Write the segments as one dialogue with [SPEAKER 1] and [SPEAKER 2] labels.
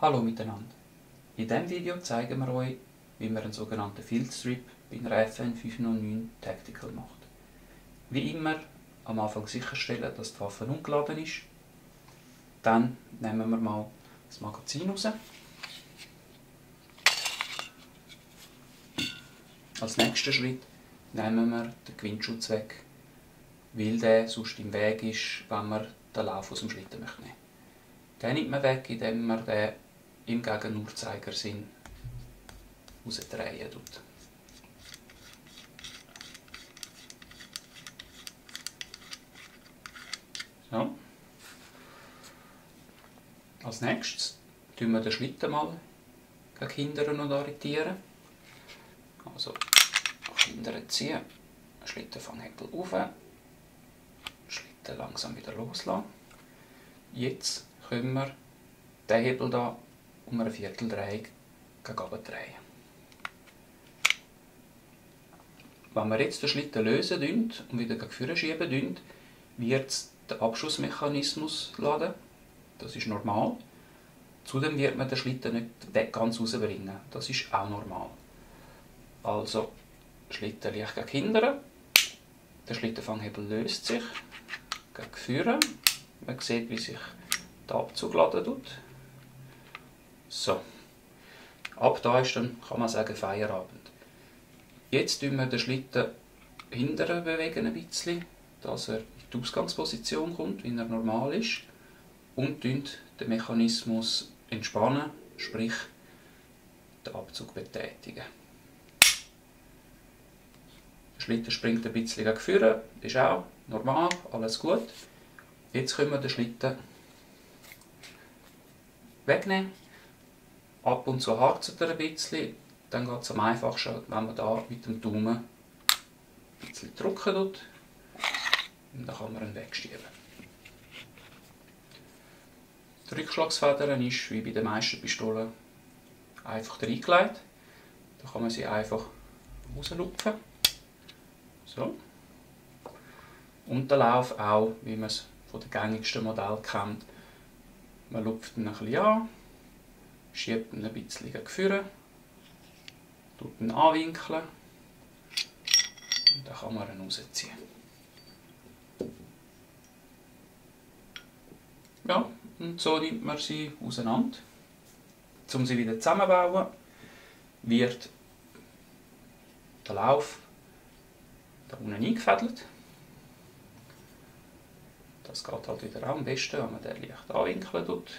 [SPEAKER 1] Hallo miteinander. In diesem Video zeigen wir euch, wie man einen sogenannten Field Strip bei einer FN 509 Tactical macht. Wie immer am Anfang sicherstellen, dass die Waffe ungeladen ist. Dann nehmen wir mal das Magazin raus. Als nächsten Schritt nehmen wir den Gewindschutz weg, weil der sonst im Weg ist, wenn man den Lauf aus dem Schlitten nehmen möchte. Den nimmt man weg, indem man den im Gegenuhrzeigersinn rausdrehen tut. So. Als nächstes tun wir den Schlitten mal gegen hinten und arretieren. Also nach hinten ziehen, Schlittenfanghebel auf, Schlitten langsam wieder loslassen. Jetzt können wir den Hebel hier um eine Vierteldrehung gegen oben drehen. Wenn wir jetzt den Schlitten lösen und wieder gegen vorne schieben, wird der Abschussmechanismus laden. Das ist normal. Zudem wird man den Schlitten nicht ganz rausbringen. Das ist auch normal. Also Schlitten leicht gegen hinten. Der Schlittenfanghebel löst sich gegen vorne. Man sieht, wie sich der Abzug laden tut. So. Ab da ist dann, kann man sagen, Feierabend. Jetzt bewegen wir den Schlitten hinten bewegen ein bisschen, dass er in die Ausgangsposition kommt, wie er normal ist. Und den Mechanismus entspannen, sprich den Abzug betätigen. Der Schlitten springt ein bisschen gegen vorne, ist auch normal, alles gut. Jetzt können wir den Schlitten wegnehmen. Ab und zu harzt er ein bisschen, dann geht es am einfachsten, wenn man da mit dem Daumen ein bisschen drücken tut. Und dann kann man ihn wegschieben. Die Rückschlagsfeder ist, wie bei den meisten Pistolen, einfach reingelegt. Da kann man sie einfach rauslupfen. So. Und der Lauf auch, wie man es von den gängigsten Modellen kennt. Man lupft ihn ein bisschen an, schiebt ihn ein bisschen gegen vorne, tut ihn anwinkeln und dann kann man ihn rausziehen. Ja, und so nimmt man sie auseinander. Um sie wieder zusammenzubauen, wird der Lauf da unten eingefädelt. Das geht halt wieder auch am besten, wenn man den leicht anwinkeln tut.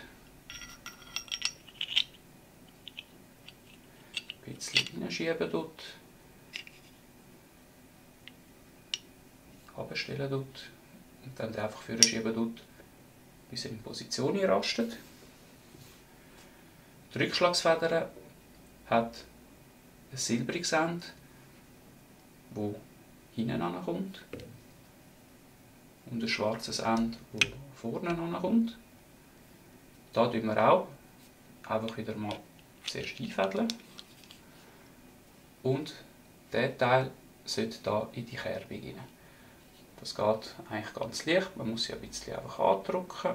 [SPEAKER 1] Ein bisschen hineinschieben tut. Abstellen tut. Und dann einfach vorschieben tut, bis er in Position rastet. Die Rückschlagsfeder hat ein silbriges Ende, das hinten ankommt. Und ein schwarzes Ende, das vorne ankommt. Da tun wir auch einfach wieder mal zuerst einfädeln. Und dieser Teil sollte hier in die Kerbung rein. Das geht eigentlich ganz leicht. Man muss sie ein bisschen einfach andrücken.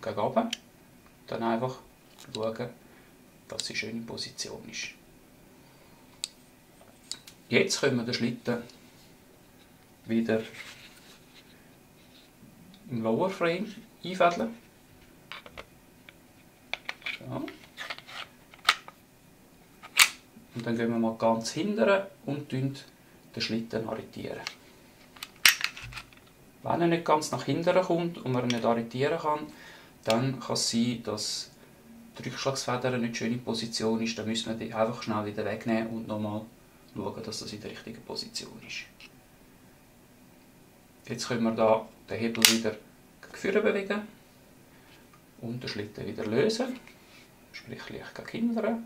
[SPEAKER 1] Gegen oben. Dann einfach schauen, dass sie schön in Position ist. Jetzt können wir den Schlitten wieder im Lower Frame einfädeln. So. Und dann gehen wir mal ganz hinten und den Schlitten arretieren. Wenn er nicht ganz nach hinten kommt und man ihn nicht arretieren kann, dann kann es sein, dass die Rückschlagsfeder nicht schön in Position ist. Dann müssen wir die einfach schnell wieder wegnehmen und nochmal schauen, dass das in der richtigen Position ist. Jetzt können wir hier den Hebel wieder gegen vorne bewegen und den Schlitten wieder lösen, sprich leicht gegen hinten. Der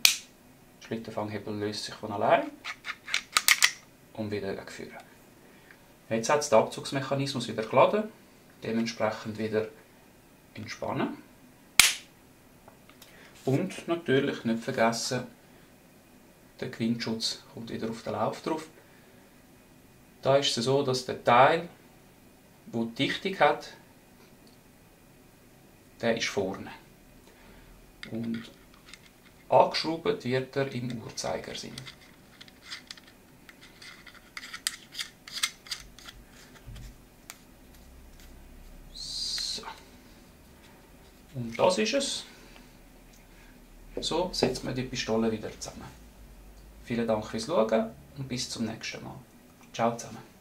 [SPEAKER 1] Schlittenfanghebel löst sich von allein und wieder gegen vorne. Jetzt hat es den Abzugsmechanismus wieder geladen, dementsprechend wieder entspannen. Und natürlich nicht vergessen, der Gewindschutz kommt wieder auf den Lauf drauf. Da ist es so, dass der Teil, der die Dichtung hat, der ist vorne. Und angeschraubt wird er im Uhrzeigersinn. So. Und das ist es. So setzt man die Pistole wieder zusammen. Vielen Dank fürs Schauen und bis zum nächsten Mal. Ciao zusammen.